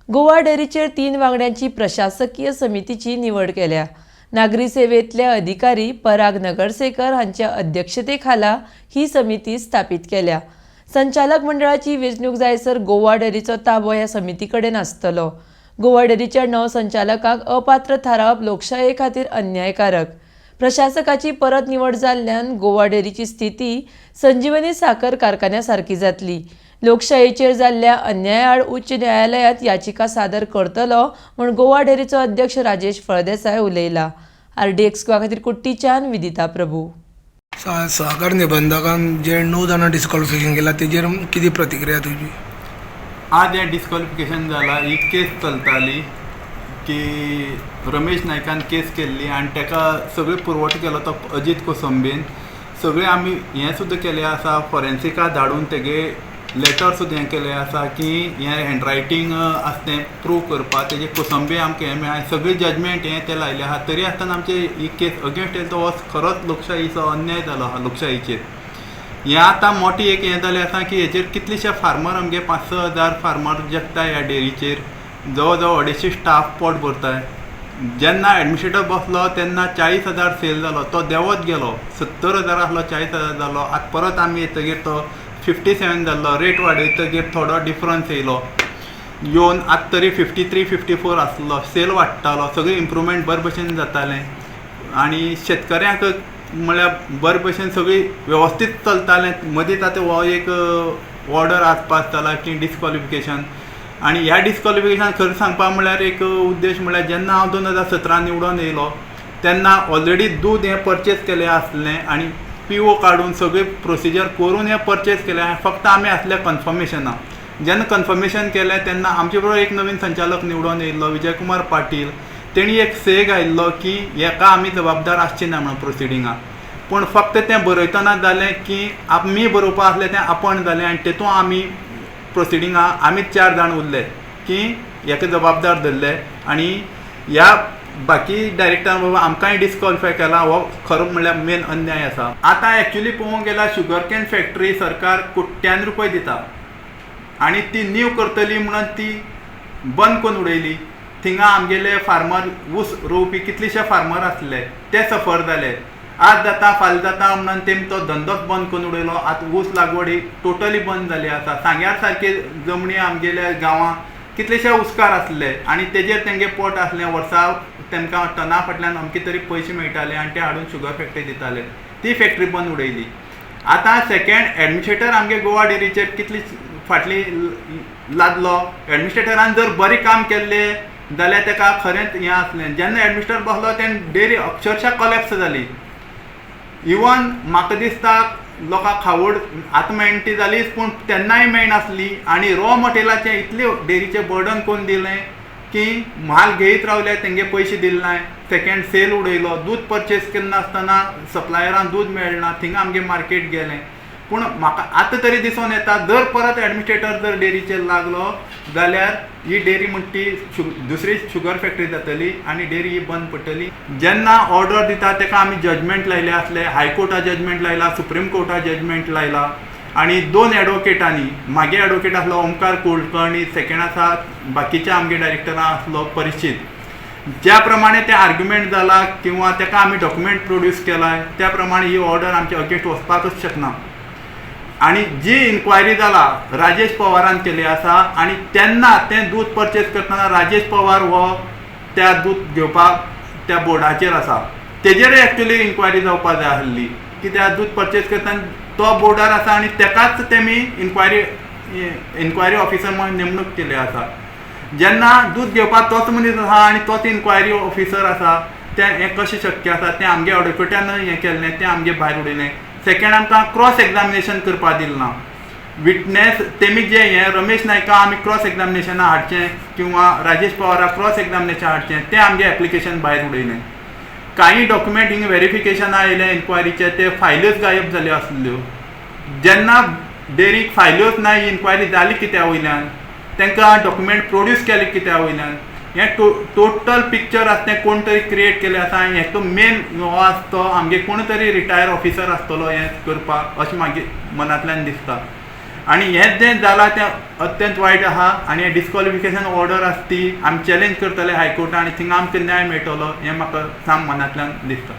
गोवा डेअरीचेर 3 वांगड्यांची प्रशासकीय समितीची निवड केल्या. नागरी सेवेतले अधिकारी पराग नगरसेकर हांच्या अध्यक्षतेखाला ही समिती स्थापीत केल्या. संचालक मंडळाची वेंचणूक जायसर गोवा डेअरीचो ताबो ह्या समिती कडेन आसतलो. गोवा डेअरीच्या 9 संचालकांक अपात्र थारावप लोकशाये खातीर अन्यायकारक. प्रशासकाची परत निवड जाल्ल्यान गोवा डेअरीची स्थिती संजीवनी साखर कारखान्या सारकी जातली. लोकशायेचेर जाल्ल्या अन्यायाआड उच्च न्यायालयांत याचिका सादर करतलो म्हूण गोवा डेअरीचो अध्यक्ष राजेश फळदेसाय उलयला. आरडीएक्स गोवा खातीर कुट्टीच्यान विदिता प्रभू. सहकार निबंधकान जे 9 जाणां डिस्क्वॉलिफिकेशन केला तेजेर कितें प्रतिक्रिया तुजी? आज हें डिस्क्वॉलिफिकेशन जाला. ही केस चलताली की रमेश नायकान केस केल्ली आनी ताका सगळें पुरवठो केलो तो अजीत कोसंबीन. सगळें आमी हें सुद्दां केलें आसा, फॉरेन्सिका धाडून तेगे लेटर सुद्दां हें केलें आसा की हें हँडरायटींग आसा तें प्रूव करपाक. तेजे कोसंबी आमकां हें मेळ्ळें, सगळें जजमेंट हें तें लायलें आसा. तरी आसतना आमचे ही केस अगेन्स्ट येयलो तो हो खरोच लोकशाहीचो अन्याय जालो आसा लोकशाहीचेर. हें आतां मोठी एक हें जालें आसा की हेचेर कितलेशे फार्मर आमगे 5-6 हजार फार्मर जगताय ह्या डेरीचेर, जवळ जवळ 250 स्टाफ पोट भरताय. जेन्ना एडमिनिस्ट्रेटर बसलो तेन्ना 40,000 सेल जालो, तो देंवत गेलो, 70,000 आसलो 40,000 जालो. आतां परत आमी येतगीर तो 57 जाल्लो, रेट वाडयतगीर थोडो डिफरन्स येयलो, येवन आतां तरी 53 54 आसलो. सेल वाडटालो, सगळें इम्प्रुवमेंट बरे भशेन जातालें आनी शेतकऱ्यांक म्हळ्यार बरे भशेन सगळी वेवस्थीत चलतालें. मदींच आतां हो एक ऑर्डर आज पास जाला की डिस्क्वॉलिफिकेशन. आनी ह्या डिस्क्वॉलिफिकेशन खरें सांगपा म्हळ्यार एक उद्देश म्हळ्यार जेन्ना हांव 2017 निवडून येयलो तेन्ना ऑलरेडी दूद हें परचेज केलें आसलें आनी पी ओ काडून सगळें प्रोसिजर करून हें परचेज केलें. फक्त आमी आसले कन्फर्मेशनाक. जेन्ना कन्फर्मेशन केलें तेन्ना आमचे बरोबर एक नवीन संचालक निवडून येयल्लो विजयकुमार पाटील. तेणी एक से घायल्लो की हेका आमी जबाबदार आसचे ना म्हणून प्रोसिडिंगाक. पूण फक्त तें बरयतना जालें की आमी बरोवपा आसलें तें आपण जालें आनी तेतून आमी प्रोसिडिंगा आमी 4 जाण उरले की हेका जबाबदार धरले आनी ह्या बाकी डायरेक्टरान बाबा आमकांय डिस्क्वॉलिफाय केला. हो खरो म्हणल्यार मेन अन्याय आसा. आतां एक्चुली पळोवंक गेल्यार शुगर can factory सरकार कोट्यान रुपये दिता आनी ती नीव करतली म्हणून ती बंद करून उडयली. थिंगा आमगेले फार्मर ऊस रोवपी कितलेशे फार्मर आसले ते सफर जाले. आज जाता फाल्यां जाता म्हणून तेमी तो धंदोच बंद करून उडयलो. आतां ऊस लागवड ही टोटली बंद जाली आसा. सांग्यार सारकी जमनी आमगेल्या गांवांत कितलेशे उस्कार आसले आनी तेजेर तेंगे पोट आसलें. वर्सा तेमकां टना फाटल्यान अमके तरी पयशे मेळटाले आनी ते हाडून शुगर फॅक्टरी दिताले. ती फॅक्टरी बंद उडयली. आतां सेकेंड एडमिनिस्ट्रेटर आमगे गोवा डेरीचेर कितली फाटली लादलो. एडमिनिस्ट्रेटरान जर बरें काम केल्लें जाल्यार तेका खरेंच हें आसलें. जेन्ना एडमिनिस्ट्रेटर बसलो तेन्ना डेरी अक्षरशा कॉलेप्स जाली. इवन म्हाका दिसता लोकांक खावड आतां मेळटा ती जालीच, पूण तेन्नाय मेळनासली आनी रॉ मटेरियलाचें इतलें डेरीचें बर्डन करून दिलें की म्हाल घेयत रावले, तेंगे पयशे दिले नाय. सेकेंड सेल उडयलो, दूद परचेस करनासतना सप्लायरान दूद मेळना, थिंगा आमगे मार्केट गेलें. पूण म्हाका आतां तरी दिसून येता जर परत एडमिनिस्ट्रेटर जर डेरीचेर लागलो जाल्यार ही डेरी म्हणटा ती दुसरी शुगर फॅक्टरी जातली आनी डेरी ही बंद पडटली. जेन्ना ऑर्डर दिता तेका आमी जजमेंट लायले आसले, हायकोर्टा जजमेंट लायला, सुप्रीम कोर्टा जजमेंट लायला आनी 2 एडवोकेटांनी, मागे एडवोकेट आसलो ओमकार कुलकर्णी, सेकेंड आसा बाकीच्या आमगे डायरेक्टरां आसलो परिचित. ज्या प्रमाणे ते आर्ग्युमेंट जाला किंवा तेका आमी डॉक्युमेंट प्रोड्यूस केला त्या प्रमाणे ही ऑर्डर आमच्या अगेन्स्ट वचपाकच शकना. आनी जी इन्क्वायरी जाला राजेश पवारान केली आसा आनी तेन्ना तें दूद परचेज करतना राजेश पवार हो त्या दूद घेवपाक त्या बोर्डाचेर आसा, तेजेरय एक्चुली इन्क्वायरी जावपाक जाय आसली की त्या दूद परचेज करतना तो बोर्डार आसा आनी तेकाच तेमी इन्क्वायरी ऑफिसर म्हणून नेमणूक केली आसा. जेन्ना दूद घेवपाक तोच मनीस आसा आनी तोच इन्क्वायरी ऑफिसर आसा, तें हें कशें शक्य आसा? तें आमगे एडवोकेटान हें केल्लें, तें आमगे भायर उडयलें. सेकेंड आमकां क्रॉस एग्जामिनेशन करपाक दिलें ना. विटनेस तेमी जे हें रमेश नायका आमी क्रॉस एग्जामिनेशना हाडचें किंवा राजेश पवाराक क्रॉस एग्जामिनेशन हाडचें, तें आमगे एप्लिकेशन भायर उडयलें. कांय डॉक्युमेंट हिंगा वेरिफिकेशना येयलें इन्क्वायरीचे, ते फायल्योच गायब जाल्यो आसल्यो. जेन्ना डेरीक फायल्योच ना, ही इन्क्वायरी जाली कित्या वयल्यान? तांकां डॉक्युमेंट प्रोड्यूस केले कित्या वयल्यान? हें टोटल पिक्चर आसा तें कोण तरी क्रिएट केलें आसा आनी हेतो मेन हो आसा तो आमगे कोण तरी रिटायर ऑफिसर आसतलो हें करपाक अशें मागीर मनांतल्यान दिसता. आनी हें जें जालां तें अत्यंत वायट आहा आनी हें डिस्क्वॉलिफिकेशन ऑर्डर आसा ती आमी चॅलेंज करतले हायकोर्टान आनी थिंगा आमकां न्याय मेळटलो हें म्हाका साम मनांतल्यान दिसता.